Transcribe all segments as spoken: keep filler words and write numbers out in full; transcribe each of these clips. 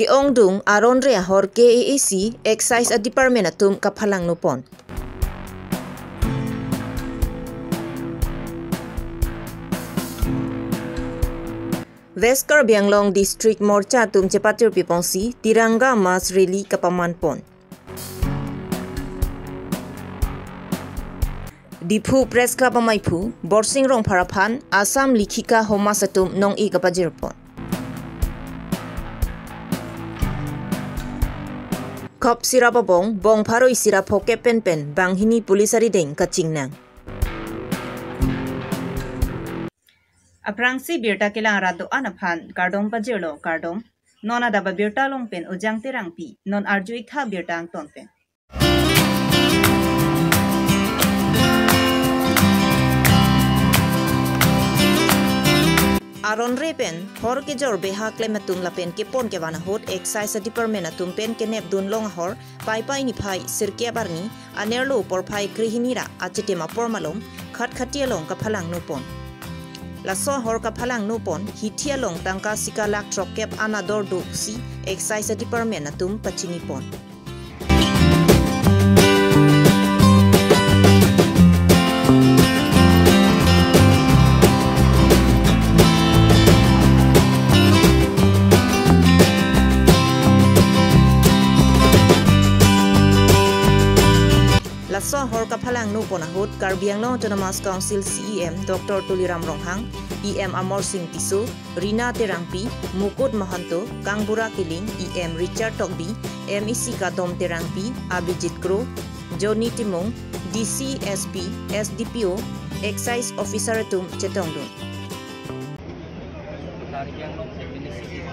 Ke-ongdung aron re ahor K A A C Excise Department atum kaphalangno pon. West Karbi Anglong District Morcha atum chepatirpi ponsi Tiranga Mass Rally kapaman pon. Diphu Press Club amaiphu Borsing Rongphar aphan Assam Likhika Somas atum nong-e kapajir pon. Khop sirap abong, bong pharo isi ra phokep pen pen banghini police arideng kachingnang. Aphrangsi birta kelang arat do-an aphan kardom pajirlo, kardom. Non adap abirta along pen Ujang Terangpi, non arju-ik tha birta angton pen. Aron re pen hor kejor beha klem atum lapen kepon kevan ahut Excise Department atum pen kenep dun long ahor Paipai niphai sirkep arni anerlo porphai krehini ra achitim apor malom Khatkhati along kaphalangno pon. Laso ahor kaphalangno pon hithi along tangka sika lakh throkkep an ador dosi Excise Department atum pachini pon. Laso ahor kaphalangno pon ahut Karbi Anglong Autonomous Council C E M Doctor Tuliram Ronghang, E M Amarsing Tisso, Rina Terangpi, Mukut Mahanto, Kangbura Killing, E M Richard Tokbi, M E C Kadom Terangpi, Abhijit Kro, Johnny Timung, D C, S P, S D P O, Excise Officer atum chetongdun. Karbi Anglong Administrative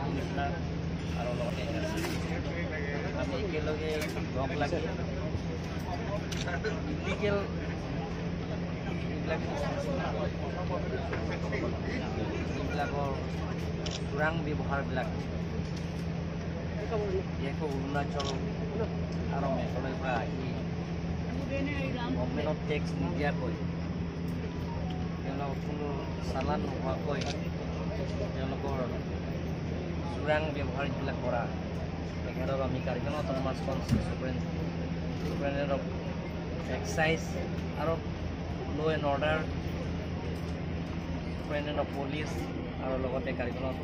Commissioner আৰু লগতে আমি একেলগে লগ লাগি ইলিগেল যিবিলাক যিবিলাকৰ চোৰাং ব্যৱহাৰবিলাক, বিশেষকৈ অৰুণাচল আৰু মেঘালয়ৰ পৰা আহি গভৰ্ণমেণ্টত টেক্স নিদিয়াকৈ, তেওঁলোকক কোনো চালান নোহোৱাকৈ তেওঁলোকৰ চোৰাং ব্যৱহাৰ যিবিলাক কৰা, তেখেতক আমি কাৰ্বি আংলং অট'নমাছ কাউন্সিল চুপাৰিন-, চুপাৰিনটেণ্ডেণ্ট অফ এক্সাইজ আৰু ল' and order superintendent of police আৰু লগতে কাৰ্বি আংলং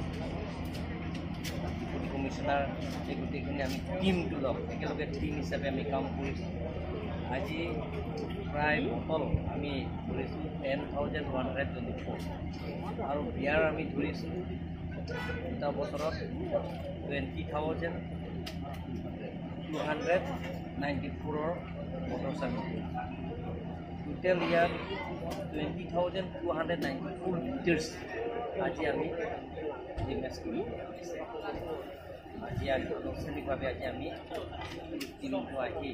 ডেপুটি কমিশ্যনাৰ, এই গোটেইখিনি আমি টিমটো লগ, একেলগে টিম হিচাপে আমি কাম কৰিছোঁ। আজি প্ৰায় বটল আমি ধৰিছোঁ ten thousand one hundred twenty four, আৰু বিয়াৰ আমি ধৰিছোঁ দুটা বছৰত twenty thousand two hundred ninety ফ'ৰৰ বটল আমি ধৰিছোঁ। টোটেল ইয়াত twenty thousand two hundred ninety four litres আজি আমি ইনভেষ্ট কৰি দিয়া হৈছে। আজি আমি আনুষ্ঠানিকভাৱে আজি আমি টিমটো আহি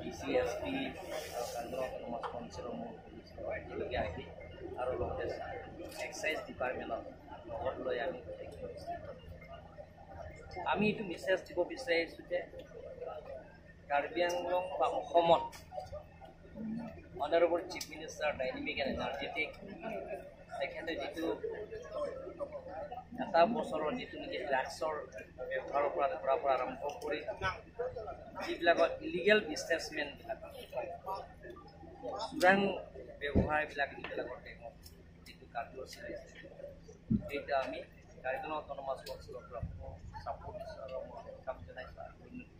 ডি চি, এছ পি আৰু কাৰ্বি আংলং অট'নমাছ কাউন্সিলৰ মূল পুলিচৰ একেলগে আহি আৰু লগতে এক্সাইজ ডিপাৰ্টমেণ্টৰ লগত লৈ আমি আমি এইটো মেছেজ দিব বিচাৰিছোঁ যে কাৰ্বি আংলং বা অসমত honourable chief minister dynamic and energetic, তেখেতে যিটো এটা বছৰৰ যিটো নেকি ড্ৰাগছৰ ব্যৱহাৰৰ পৰা ধৰাৰ পৰা আৰম্ভ কৰি যিবিলাকৰ ইলিগেল বিজনেছমেনবিলাক, চোৰাং ব্যৱসায়ীবিলাক, যিবিলাকৰ টেঙত যিটো কাৰ্যসূচী লৈছে, সেইটো আমি কাৰ্বি আংলং অট'নমাছ কাউন্সিলৰ পৰা ছাপোৰ্ট দিছোঁ আৰু মই ৱেলকাম জনাইছোঁ আৰু উন্নতি।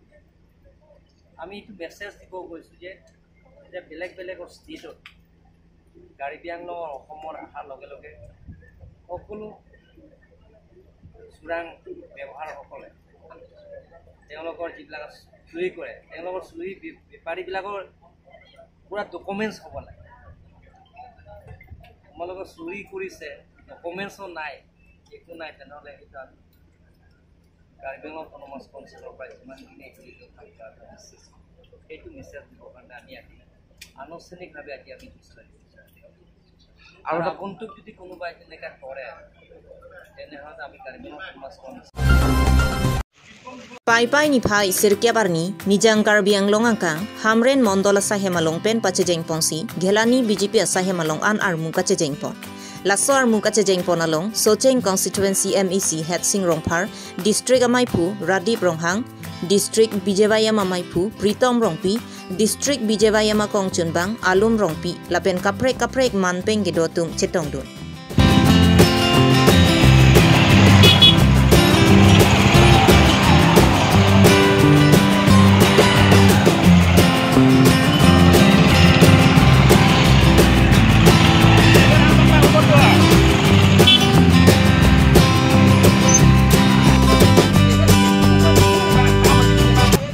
আমি এইটো মেছেজ দিব গৈছোঁ যে এতিয়া বেলেগ বেলেগৰ ষ্টেটত কাৰ্বি আংলং অসমত অহাৰ লগে লগে সকলো চোৰাং ব্যৱহাৰসকলে তেওঁলোকৰ যিবিলাক চুৰি কৰে, তেওঁলোকৰ চুৰি বি-, বেপাৰীবিলাকৰ পূৰা ডকুমেণ্টছ হ'ব লাগে। তোমালোকৰ চুৰি কৰিছে, ডকুমেণ্টছো নাই, একো নাই, তেনেহ'লে সেইটো আমি কাৰ্বি আংলং অট'নমাছ কাউন্সিলৰ পৰা যিমানখিনি আহিছে, সেইটো মেছেজ দিবৰ কাৰণে আমি আজি আনুষ্ঠানিকভাৱে আজি আমি বিচাৰিছোঁ। আৰু আৰু এটা আগন্তুক যদি কোনোবাই তেনেকুৱা কৰে, তেনেহ'লে আমি Karbi Anglong autonomous council Paipai niphai sirkep arni Nijang Karbi Anglong angkang Hamren Mondol asaihem along pen pachejeng ponsi Ghelani B J P asaihem along an armu kachejeng pon. Laso armu kachejeng pon along Socheng Constituency M A C Hetsing Rongphar, District Amaiphu Radip Ronghang, District B J Y M Amaiphu Pritom Rongpi, District B J Y M akongchunbang Alum Rongpi lapen kaprek kaprek manpeng kedo atum chetongdun.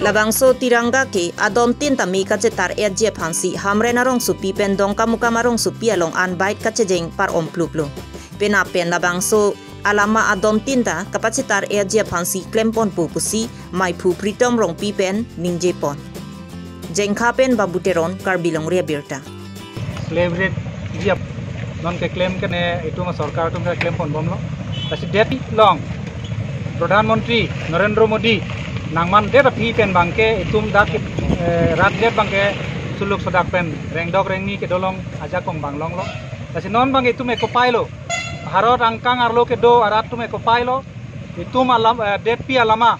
Labangso tiranga ke adontin tame kachetar-etji aphansi Hamren arongsopi pen Dongkamukam arongsopi along anbait kachejeng par-omplup lo. Penap pen labangso alama adontin ta kapachetar-etji aphansi klemponpo pusi Maiphu Pritom Rongpi pen ningje pon. Jengkha pen Babu Teron, Karbi Longri Abirta. Celebrate ji ap non keklem kene itum sorkar atum keklem ponbomlo. Lasi det along Pradhan Mantri Narendra Modi nangmandet aphi pen abangke itum dak, eh, rat det abangke suluk sodak pen rengdok rengni kedo along ajakong bang longlo. Lasi non abangke itum ekopai lo. Bharat angkang arlo kedo arat atum ekopai lo. Itum alam, eh, detpi alama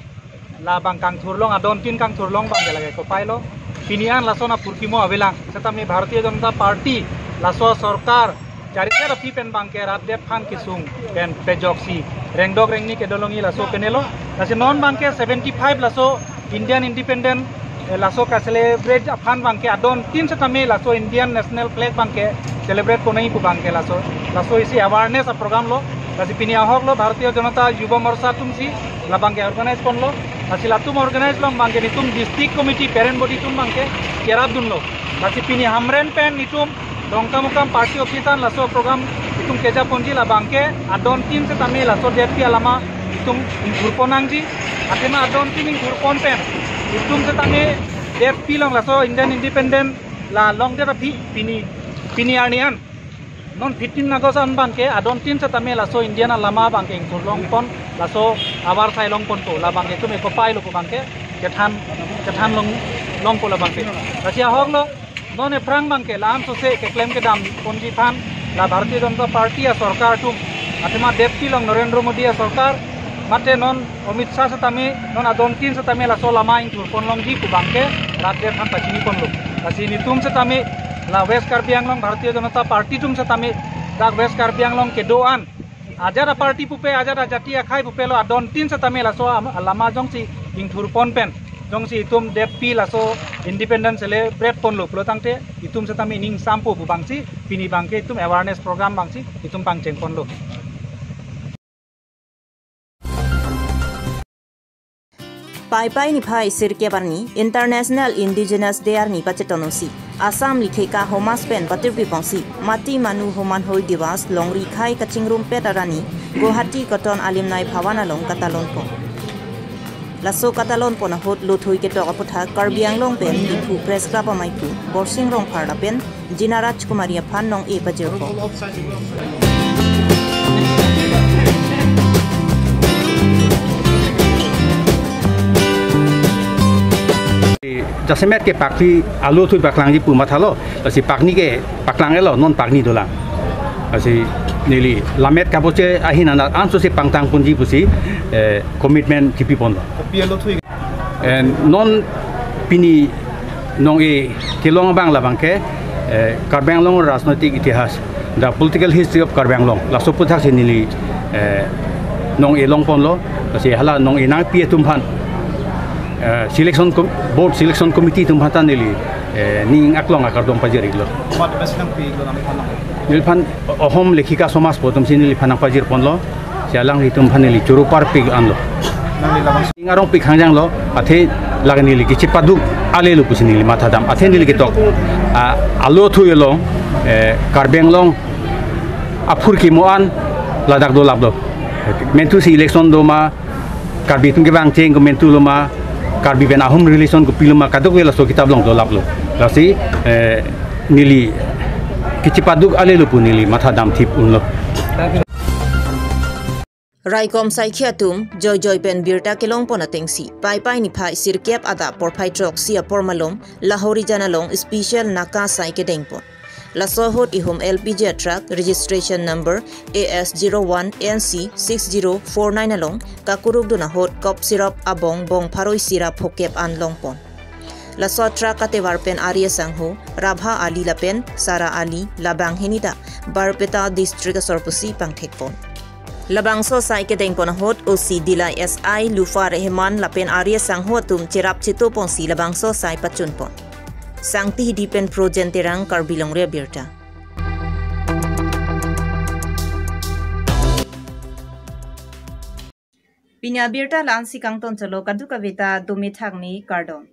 labang kangthurlong, adontin kangthurlong abangke lake kopai lo. Pini an lason apurkimo avelang. Setame Bharatiya Janata Party laso sorkar charidet aphi pen abangke rat det aphan kesung pen pejoksi rengdok rengni kedo alongji laso penelo. Lasi non abangke seventy five laso Indian Independent, eh, laso ka-celebrate aphan abangke adontin setame laso Indian National Flag abangke celebrate ponji pu abangke laso, laso isi awareness a-program lo. Lasi pini ahok lo Bharatiya Janata Yuva Morcha atumsi labangke organize ponlo. Lasi latum organize along abangke netum district committee parent body atum abangke kerap dunlo. Lasi pini Hamren pen netum Dongkamukam party office an laso program itum keja ponji, labangke adontin setame laso detpi alama itum ingthur pon nangji. Athema adontin ingthur pon pen itum setame detpi along laso Indian Independent la longdet aphi pini, pini arni an non fifteen August an abangke adontin setame laso Indian alama abangke ingthur long pon, laso avarsai long ponpo, labangke itum ekopai lo pu abangke kethan, kethan long, longpo labangke. Lasi ahok lo non ephrang abangke la-an sose keklem kedam ponji aphan, la Bharatiya Janata Party a-sorkar atum, athema detpi along Narendra Modi a-sorkar, mate non Amit Shah setame, non adontin setame laso lama ingthur pon longji pu abangke rat det aphan pachini ponlo. Lasi netum setame la West Karbi Anglong Bharatiya Janata Party atum setame dak West Karbi Anglong kedo an ajat a-party pupe, ajat ajati akhai pupe lo, adontin setame laso am-, alama jongsi ingthur pon pen jongsi itum detpi laso Independence celebrate ponlo pulo tangte itum setame ning sampo pu abangsi pini abangke itum awareness program abangsi itum pangcheng ponlo. Paipai niphai sirkep arni International Indigenous Day arni pachetonosi Assam Likhika Homas pen patirpi ponsi Mati Manu Homan Hoi Diwas longri khei kachingrumpet arni Guwahati Cotton Alumni Bhawan along katalon pon. Laso katalon pon ahut lothui ketok aputhak Karbi Anglong pen Diphu Press Club amaiphu Borsing Rongphar lapen Jina Rajkumari aphan nong-e pajirpo. Jasemet ke pakni alothui paklangji pu mathalo, lasi pakni ke paklang-etlo, non pakni dolang. Lasi neli lammet kaboche ahin anat ansose pangtang ponji pusi, eh, commitment kipi ponlo. Kopi alothui? And non pini nong-e kelong abang labangke, eh, Karbi Anglong rajnoitik itihas, the political history of Karbi Anglong, laso aputhak si neli, eh, nong-e long ponlo, lasi hala nong-e nangpi atum aphan, eh, selection com-, board selection committee atum aphan ta neli, eh, ning aklong akardom pajir-iklo. Komat besi nangpi-iklo nangphan nang? Neliphan Ahom Likhika Somaj pu atumsi neliphan nangpajir ponlo. Si alanglitum aphan neli choro parpik anlo. Nangli labang. Ning arong pik hangjang lo, athe lake neli kechepaduk ale lo pusi neli mathadam. Athe neli ketok, ah, alothui along, eh, Karbi Anglong aphurkimo an ladak dolaplo. Mentu si election do ma, Karbi atum kevang cheng komentu lo ma, Karbi pen Ahom relation kopi lo ma, kadokave laso kitap along dolaplo. Lasi, eh, neli kechepaduk ale lo pu neli mathadam thip unlo. Raikom saikhi atum joijoi pen birta kelong pon atengsi Paipai niphai sirkep adap porphai throksi apor malom Lahorijan along special naka asai kedeng pon. Laso ahut ihum L P G a truck registration number A S zero one N C six zero four nine along kakuruk dun ahut cough syrup abong bong pharo isi ra phokep an longpon. Laso a truck katevar pen ari asangho Rabha Ali lapen Sara Ali labang hini ta Barpeta district asor pusi pangthekpon. Labangso asai kedengpon ahut O C Dillai S I Lufar Rehman lapen ari asangho atum cherap cheto ponsi labangso asai pachunpon. Sangti Hidi pen Projen Terang, Karbi Longri Abirta. Pini abirta la-ansi kangton cholo, kadokave ta dome thakme, kardom.